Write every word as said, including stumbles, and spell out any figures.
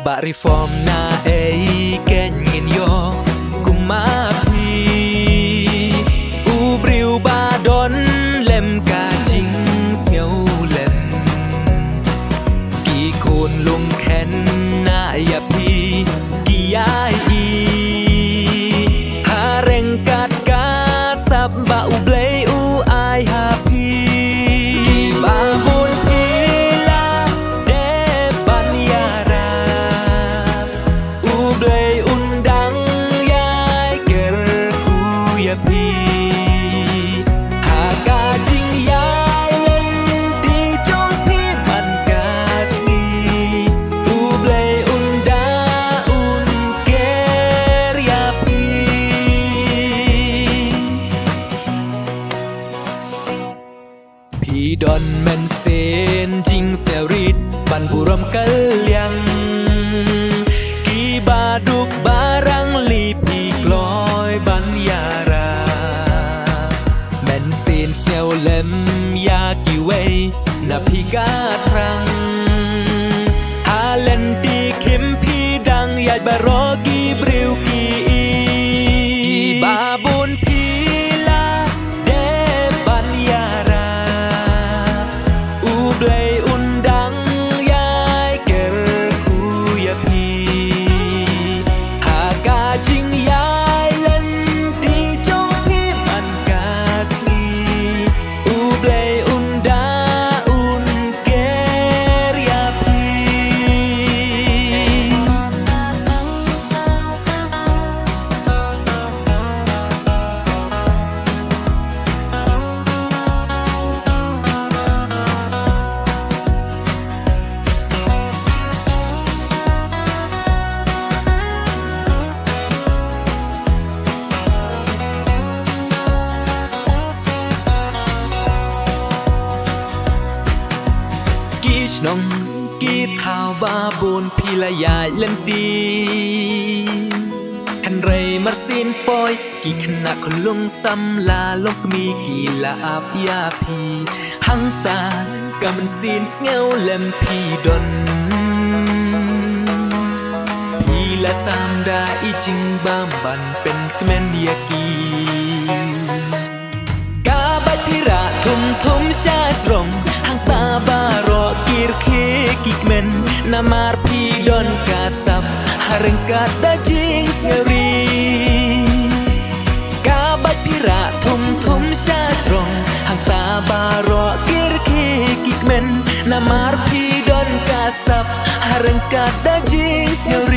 Ba reform na ei kein ngin ïoh kum ma phi, u briew ba don lem ka jingsngewlem. Ki khun lung khein na ïa phi ki ïai i ha ryngkat ka sap ba U Blei u ai ha phi. Ki ba bun phi la dep ban ïarap, U Blei un dang ïai kyrkhu ïa phi. Ha ka jingïai lynti jong phi man ka sngi, U Blei un da un ker ïa phi. Phi don mynsiem jingsngewrit ban burom kylliang. Ki ba duk ba rangli phi kloi ban ïarap. Mynsiem sngewlem ïa kiwei na phi ka thrang. Ha lynti khim phi dang ïaid baroh ki briew ki i. Ki ba bun phi la dep ban ïarap, U Blei un dang ïai kyrkhu ïa phi. Ha ka jingïai lynti jong phi man ka sngi, U Blei un da un ker ïa phi. Ki shnong ki thaw ba bun phi la ïaid lynti. Hynrei mar sien poi ki khynnah khyllung samla longkmie ki la ap ïa phi. Hangta ka mynsiem sngewlem phi don. Phi la sam da i jingbam ban pynkmen ïa ki. Ka bait phi rah thum thum sha jrong, hangta baroh ki rkhie ki kmen, namar phi don ka sap ha ryngkat da jingsngewrit. Ka bait phi rah thum thum sha jrong, hangta baroh ki rkhie ki kmen, namar phi don ka sap ha ryngkat da jingsngewrit.